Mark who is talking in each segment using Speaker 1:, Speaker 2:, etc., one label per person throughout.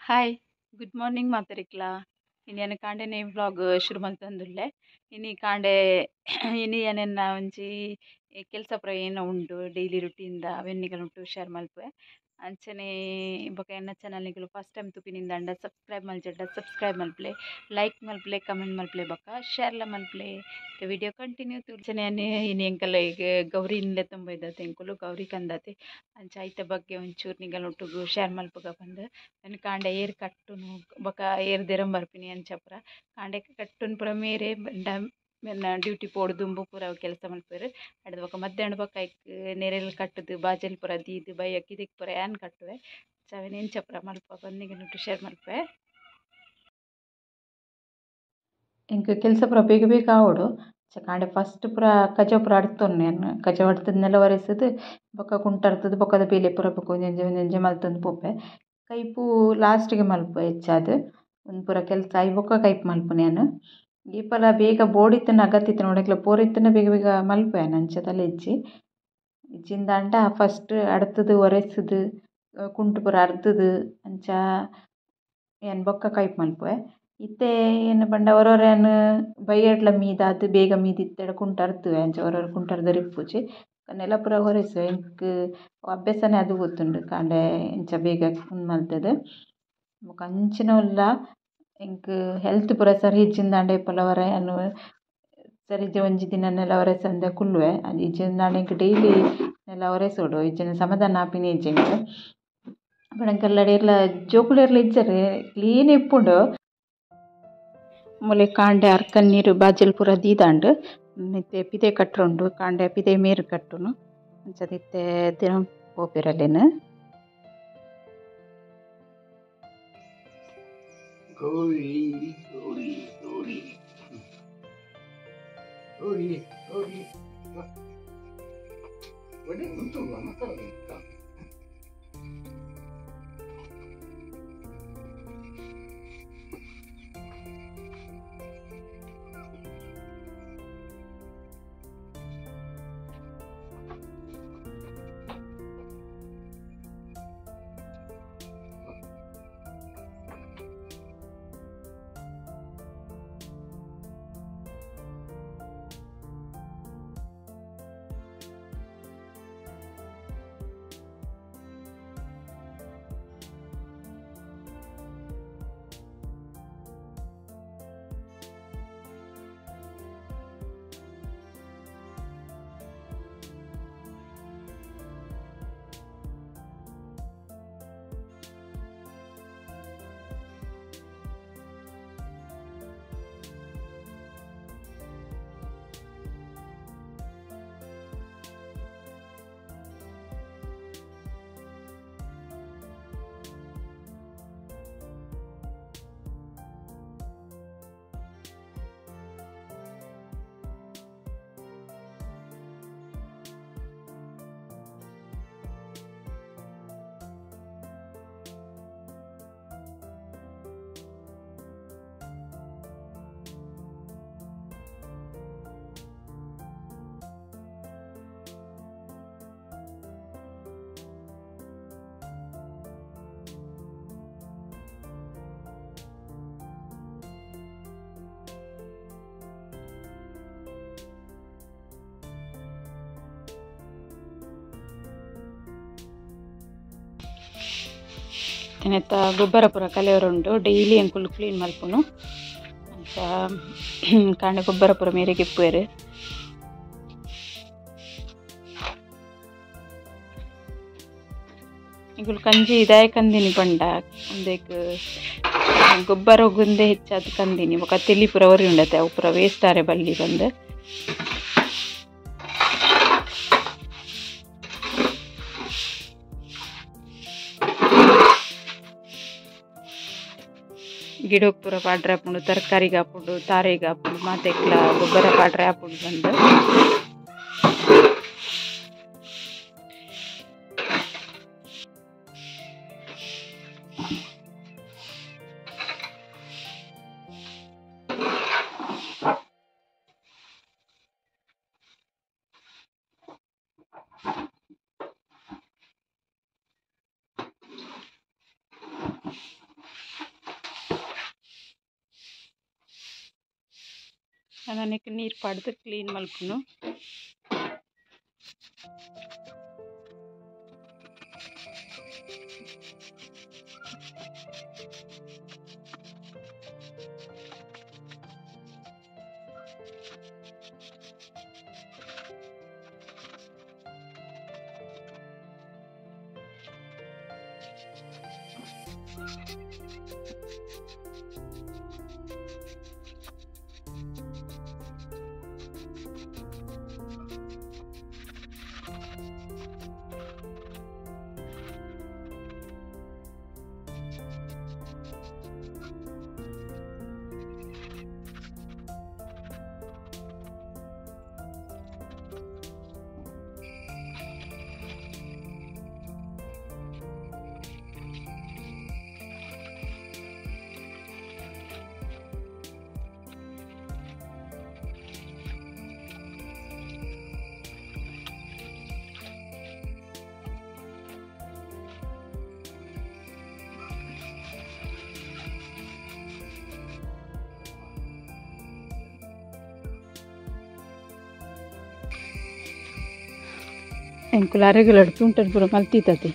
Speaker 1: Hi, good morning ಮಾತರಿಕ್ಲಾ. ಇನಿ ಕಾಂಡೆನೆ vlog ಶುರು ಮಲ್ತೊಂದುಲ್ಲೆ. ಇನಿ ಕಾಂಡೆ ಇನಿ ಎನ್ನ ಒಂಜಿ ಕೆಲಸ ಪೂರ ಏನೋ ಉಂಡು ಡೈಲಿ ರುಟೀನ್ದ ಅವೆನ್ ನಿಕಲ್ನ ಶೇರ್ ಮಲ್ಪುವೆ. ಅಂಚನೆ ಬೊಕ ಎನ್ನ ಚಾನಲ್ ನಿಕುಲು ಫಸ್ಟ್ ಟೈಮ್ ತೂಪಿನಿಂದಾಂಡ ಸಬ್ಸ್ಕ್ರೈಬ್ ಮಲ್ಜಡ ಸಬ್ಸ್ಕ್ರೈಬ್ ಮಲ್ಪುಲೆ, ಲೈಕ್ ಮಲ್ಪುಲೆ, ಕಮೆಂಟ್ ಮಲ್ಪುಲೆ, ಬೊಕ ಶೇರ್ಲ ಮಲ್ಪುಲೆ. ವಿಡಿಯೋ ಕಂಟಿನ್ಯೂ ಅಂಚನೆ ಇನಿ ಎಂಕಲ ಈಗ ಗೌರಿ ಲೆತ್ತೊಂಬೈದತೆ ಎಂಕುಲು ಗೌರಿ ಕಂದತೆ. ಅಂಚ ಐತ ಬಗ್ಗೆ ಒಂಚೂರು ನಿಕಲ್ನೊಟ್ಟುಗು ಶೇರ್ ಮಲ್ಪುಗ ಪಂದ್. ಯಾನ್ ಕಾಂಡೆ ಏರ್ ಕಟ್ಟುನು ಬೊಕ ಏರ್ ದೆರೊಂದು ಬರ್ಪಿನಿ ಅಂಚ ಪೂರ ಕಾಂಡೆ ಕಟ್ಟುನು ಪೂರ ಮೇರೆ ಮೆನ್ನ ಡ್ಯೂಟಿ ಪೋಡು ದುಂಬು ಪೂರ ಕೆಲಸ ಮಲ್ಪುವೆರ್. ಅಡ್ದ್ ಬೊಕ ಮಧ್ಯಾಹ್ನ ಬೊಕ ಐಕ್ ನೆರೆಲ್ ಕಟ್ಟುದು ಬಾಜೆಲ್ ಪೂರ ದೀದ್ ಬಯ್ಯಗ್ ಕಿದೆಕ್ ಪೂರ ಯಾನ್ ಕಟ್ಟುವೆ. ಅಂಚ ಅವೆನ್ ಎಂಚ ಪೂರ ಮಲ್ಪ ಪಂದ್ ನಿಕಲ್ನೊಟ್ಟು ಶೇರ್ ಮಲ್ಪುವೆ. ಎಂಕ್ ಕೆಲಸ ಪೂರ ಬೇಗ ಬೇಗ ಆವೊಡು. ಅಂಚ ಕಾಂಡೆ ಫಸ್ಟ್ ಪೂರ ಕಜವು ಪೂರ ಅಡ್ತೊನ್ನೆ ಯಾನ್. ಕಜವು ಅಡ್ತುದು ನೆಲ ಒರೆಸುದು ಬೊಕ ಕುಂಟು ಅರ್ತುದು ಬೊಕದ ಬೇಲೆ ಪೂರ ಬೊಕ ಒಂಜೊಂಜೆ ಒಂಜೊಂಜೆ ಮಲ್ತೊಂದು ಪೋಪೆ. ಕೈಪು ಲಾಸ್ಟಿಗೆ ಮಲ್ಪುವೆ ಹೆಚ್ಚಾದ್. ಉಂದು ಪೂರ ಕೆಲಸ ಆಯಿ ಬೊಕ ಕೈಪು ಮಲ್ಪುನೆ ಯಾನ್. ಏಪಲ ಬೇಗ ಬೋಡಿತ್ತಿನ ಅಗತ್ಯ ಇತ್ತಿನ ಒಡೆಕ್ಲ ಪೋರಿತ್ತಿನ ಬೇಗ ಬೇಗ ಮಲ್ಪುವೆ ಯಾನ್. ಅಂಚ ದಾಲ ಇಜ್ಜಿ. ಇಜ್ಜಿಂದಾಂಡ ಫಸ್ಟ್ ಅಡ್ತುದು ಒರೆಸುದು ಕುಂಟು ಪೂರ ಅರ್ದುದು ಅಂಚ ಯಾನ್ ಬೊಕ್ಕ ಕೈಪು ಮಲ್ಪುವೆ. ಇತ್ತೆ ಏನು ಪಂಡ ಒರೊರ ಯಾನ್ ಬಯ್ಯಡ್ಲ ಮೀದಾದ್ ಬೇಗ ಮೀದಿತ್ತೆಡ ಕುಂಟು ಅರ್ತುವೆ. ಅಂಚ ಒರೊರ ಕುಂಟು ಅರ್ದೆರೆ ಇಪ್ಪುಜಿ. ನೆಲ ಪೂರ ಒರೆಸುವೆ. ಎಂಕ್ ಅಭ್ಯಾಸನೇ ಅದು ಗೊತ್ತುಂಡು ಕಾಂಡೆ ಇಂಚ ಬೇಗ ಉಂದು ಮಲ್ತುದು. ಬೊಕ ಅಂಚಿನ ಉಲ್ಲ ಎಂಕ್ ಹೆಲ್ತ್ ಪೂರ ಸರಿ ಇಜ್ಜಿಂದಾಂಡ ಏಪಲ ಒರ ಯಾನ್ ಸರಿ ಇಜ್ಜಿ ಒಂಜಿ ದಿನ ನೆಲ ಒರೆಸಂದೆ ಕುಲ್ಲುವೆ. ಅದು ಇಜ್ಜಿಂದಾಂಡ ಎಂಕ್ ಡೈಲಿ ನೆಲ ಒರೆಸೊಡು. ಇಜ್ಜಿಂಡ ಸಮಾಧಾನ ಆಪಿನೇ ಇಜ್ಜಿ ಎಂಕ್. ಬೊಕ ಎಂಕಲ್ನಡೆ ಏರ್ಲ ಜೋಕುಲು ಏರ್ಲ ಇಜ್ಜೆರ್, ಕ್ಲೀನ್ ಇಪ್ಪುಂಡು. ಮೂಲೆ ಕಾಂಡೆ ಅರ್ಕನ್ ನೀರು ಬಾಜೆಲ್ ಪೂರ ದೀದಾಂಡ್. ಇತ್ತೆ ಪಿದೆ ಕಟ್ಟುಂಡು. ಕಾಂಡೆ ಪಿದೆ ಮೇರು ಕಟ್ಟುನು. ಅಂಚದ ಇತ್ತೆ ದಿನ ಪೋಪೆರಲ್ಲೇನು.
Speaker 2: ಗೌರಿ ಗೌರಿ ಗೌರಿ ಗೌರಿ ಗೌರಿ ಒಳ್ಳೆ ಉಂಟು ಮಾತಾಡೋದು.
Speaker 1: ನೆತ್ತ ಗೊಬ್ಬರ ಪೂರ ಕಲೆಯರುಂಡು. ಡೈಲಿ ಎಂಕುಲು ಕ್ಲೀನ್ ಮಲ್ಪುನು. ಅಂಚ ಕಾಂಡೆ ಗೊಬ್ಬರ ಪೂರ ಮೇರೆಗೆ ಇಪ್ಪುವೆರ್. ಎಂಕುಲು ಕಂಜಿ ದಾಯ ಕಂದಿನಿ ಪಂಡ ಉಂದೆಕ್ ಗೊಬ್ಬರ ಗುಂದೆ ಹೆಚ್ಚಾದ್ ಕಂದಿನಿ. ಬೊಕ ತೆಲಿ ಪೂರ ಒರಿ ಉಂಡತೆ ಅವು ಪೂರ ವೇಸ್ಟ್ ಆರೆ ಬಲ್ಲಿ ಪಂದ್. ಗಿಡಕ್ಕೆ ಪೂರ ಪಾಡ್ರೆ ಆಪುಂಡು, ತರಕಾರಿಗೆ ಆಪುಂಡು, ತಾರೆಗ್ ಆಪುಂಡು, ಮಾತೆಕ್ಲ ಗೊಬ್ಬರ ಪಾಡ್ರೆ ಆಪುಂಡು ಪಂದ್. ನನಗೆ ನೀರು ಪಾಡ್ದು ಕ್ಲೀನ್ ಮಲ್ಪುನು. ಎಂಕುಲು ಅರೆಗಲಡು ತುಂಟನ್ ಪೂರ ಮಲ್ತಿತ್ತತೆ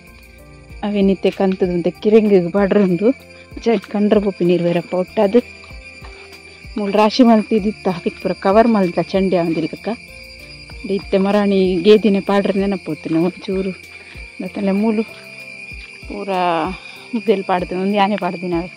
Speaker 1: ಅವೇನಿತ್ತೆ ಕಂತದಂತೆ ಕಿರಿಂಗ್ ಬಾಡ್ರಂದು ಜಡ್ ಕಂಡ್ರ ಪೊಪ್ಪಿ ನೀರು ಬೇರಪ್ಪ ಒಟ್ಟಾದು ಮೂಲು ರಾಶಿ ಮಲ್ತಿದ್ದಿತ್ತ ಹಾಕಿತ್ ಪೂರ ಕವರ್ ಮಲ್ತ ಚಂಡಿ ಆವಂದಿಲ್ಲಕ್ಕ ಇತ್ತೆ ಮರಾಣಿ ಗೇದಿನ ಪಾಡ್ರೆ ನೆನಪೋತು ಒಂಚೂರು ದತ್ತಲೆ ಮೂಲು ಪೂರ ಮುದ್ದೆಲ್ ಪಾಡ್ದು ಒಂದು ಯಾನೆ ಪಾಡ್ದಿನವೇ.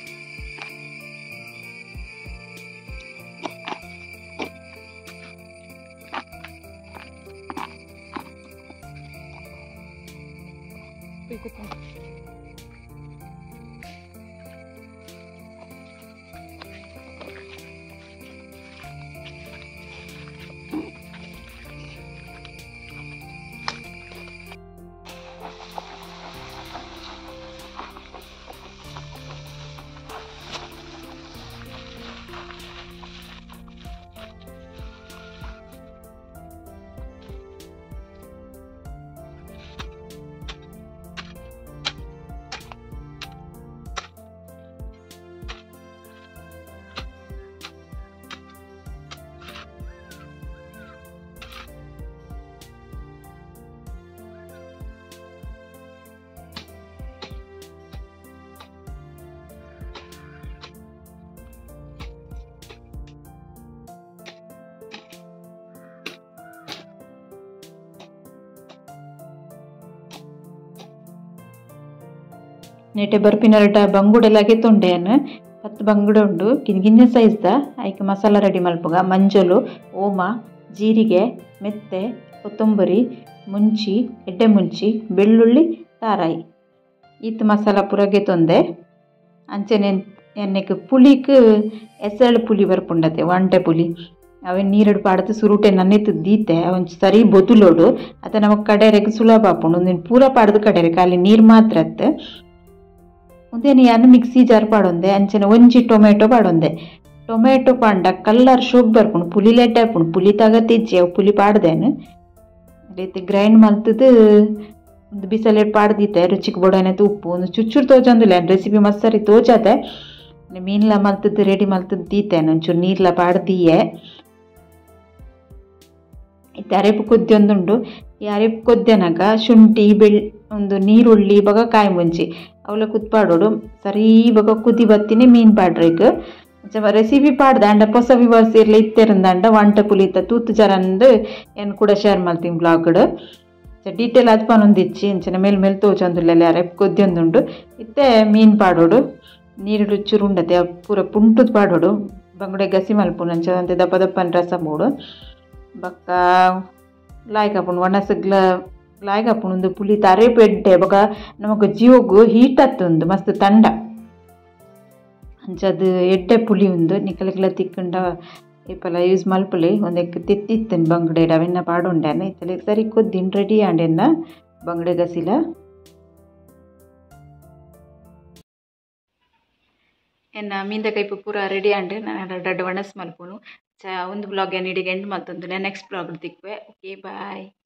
Speaker 1: ನೆಟೆ ಬರ್ಪಿನರಟ ಬಂಗುಡೆಲ್ಲ ಗೆತ್ತೊಂಡೆಯನ್ನು 10 ಬಂಗುಡೆ ಉಂಡು ಗಿಂಜ ಸೈಜ್ದ ಐಕ್ ಮಸಾಲ ರೆಡಿ ಮಲ್ಪುಗ ಮಂಜಲು ಓಮ ಜೀರಿಗೆ ಮೆತ್ತೆ ಕೊತ್ತಂಬರಿ ಮುಂಚಿ ಎಡ್ಡೆ ಮುಂಚಿ ಬೆಳ್ಳುಳ್ಳಿ ತಾರಾಯಿ ಈತ್ ಮಸಾಲ ಪೂರ ಗೆತ್ತೊಂದೆ. ಅಂಚನೆ ಎಣ್ಣೆಗೆ ಪುಳಿಕ್ ಎಸಳು ಪುಳಿ ಬರ್ಪುಂಡತೆ ಒಂಟೆ ಪುಳಿ ಅವೆ ನೀರಡು ಪಾಡ್ದು ಸುರುಟೆ ನನ್ನೆತ್ತು ದೀತೆ ಅವನ್ ಸರಿ ಬೊದುಲೋಡು ಅತ ನಮಕ್ ಕಡೆರೆಗ್ ಸುಲಭ ಆಪುಂಡು ಒಂದಿನ ಪೂರ ಪಾಡ್ದು ಕಡೆರೆ ಖಾಲಿ ನೀರು ಮಾತ್ರ ಅತ್ತೆ. ಉಂದೇನು ಯಾನು ಮಿಕ್ಸಿ ಜಾರ್ ಪಾಡೊಂದೆ ಅಂಚನೆ ಒಂಜಿ ಟೊಮೆಟೊ ಪಾಡೊಂದೆ. ಟೊಮೆಟೊ ಪಾಂಡ ಕಲ್ಲರ್ ಶೋಕ್ ಬರ್ಪುಂಡು ಪುಲಿ ಲೆಡ್ಡೆ ಆಪುಂಡು ಪುಲಿ ತಗತಿಜ್ಜಿ ಅವು ಪುಲಿ ಪಾಡ್ದೇನು ರೀತಿ ಗ್ರೈಂಡ್ ಮಲ್ತದು ಒಂದು ಬಿಸಲೆಡ್ ಪಾಡ್ದಿತ್ತೆ ರುಚಿಗೆ ಬೋಡಾನೈತೆ ಉಪ್ಪು ಒಂದು ಚುಚ್ಚುರು ತೋಜೊಂದಿಲ್ಲ ರೆಸಿಪಿ ಮಸ್ತ್ ಸರಿ ತೋಜಾತೆ. ಮೀನ್ಲ ಮಲ್ತದ್ದು ರೆಡಿ ಮಲ್ತದ್ದು ದೀತೇನೆ ಒಂಚೂರು ನೀರ್ಲ ಪಾಡ್ದಿಯೆ. ಇತ್ತೆ ಅರೆಪು ಕೊದ್ಯೊಂದುಂಡು ಈ ಅರೆಪು ಕೊದ್ಯನಾಗ ಶುಂಠಿ ಒಂದು ನೀರುಳ್ಳಿ ಬಗ ಕಾಯಿ ಮುಂಚಿ ಅವಲ ಕುತ್ಪಾಡೋಡು ಸರಿ ಬಗ ಕುದಿ ಬತ್ತಿನಿ ಮೀನು ಪಾಡ್ರೇಕ್ ರೆಸಿಪಿ ಪಾಡ್ದ ಅಂಡ ಪೊಸ ವಿವರ್ಸ್ ಇರ್ಲಿ ಇತ್ತೆರಂದಂಡ ವಂಟ ಪುಲಿತ ತೂತು ಜರಂದು ಏನು ಕೂಡ ಶೇರ್ ಮಲ್ತೀನಿ ಬ್ಲಾಗ್ಡ್ ಡೀಟೇಲ್ ಅದು ಪನೊಂದಿಚ್ಚಿ ಇಂಚಿನ ಮೇಲ್ ಮೇಲ್ ತೋಚೊಂದುಲ್ಲ ಅರೆಪು ಕೊದ್ಯೊಂದುಂಡು. ಇತ್ತೆ ಮೀನು ಪಾಡೋಡು ನೀರು ಚುರುಂಡತೆ ಪೂರ ಪುಂಟುದು ಪಾಡೋಡು ಬಂಗುಡೆ ಗಸಿ ಮಲ್ಪುಂಡು ಅಂಚ ಅಂತೆ ದಪ್ಪ ದಪ್ಪನ ರಸ ಬೋಡು ಬಕ್ಕ ಲಾಯ್ಕ್ ಆಪುಂಡು ಒಣಸಗ್ಲ ಲಾಯ್ಕ್ ಆಪುಂಡು ಒಂದು ಪುಲಿ ಅರೆಪು ಎಡ್ಡೆ ಬೊಕ ನಮಕ್ ಜೀವಗು ಹೀಟ್ ಆತುಂಡು ಮಸ್ತ್ ತಂಡ ಅಂಚ ಅದು ಎಡ್ಡೆ ಪುಲಿ ಉಂದು ನಿಕಲೆಗ್ಲ ತಿಕ್ಕುಂಡ ಇಪ್ಪಲ ಯೂಸ್ ಮಲ್ಪುಲಿ ಒಂದಕ್ಕೆ ತಿತ್ತಿತ್ತನ್ ಬಂಗುಡೆ ಅವೆನ್ನ ಪಾಡುಂಡಾನೆ ಇತ್ತಲೆ ಸರಿ ಕೊದ್ದಿನ ರೆಡಿ ಆಂಡೆನ್ನ ಬಂಗುಡೆ ಗಸಿಲ. ಎನ್ನ ಮೀಂದ ಕೈಪು ಪೂರ ರೆಡಿ ಆಂಡ್ ನಾನು ದೊಡ್ಡ ಒಣಸ್ ಮಲ್ಪುನು. ಒಂದು ಬ್ಲಾಗ್ ಏನು ಇಡೀ ಎಂಡ್ ಮಲ್ತೊಂದು ನೆಕ್ಸ್ಟ್ ಬ್ಲಾಗ್ ತಿಕ್ವೆ. Okay bye.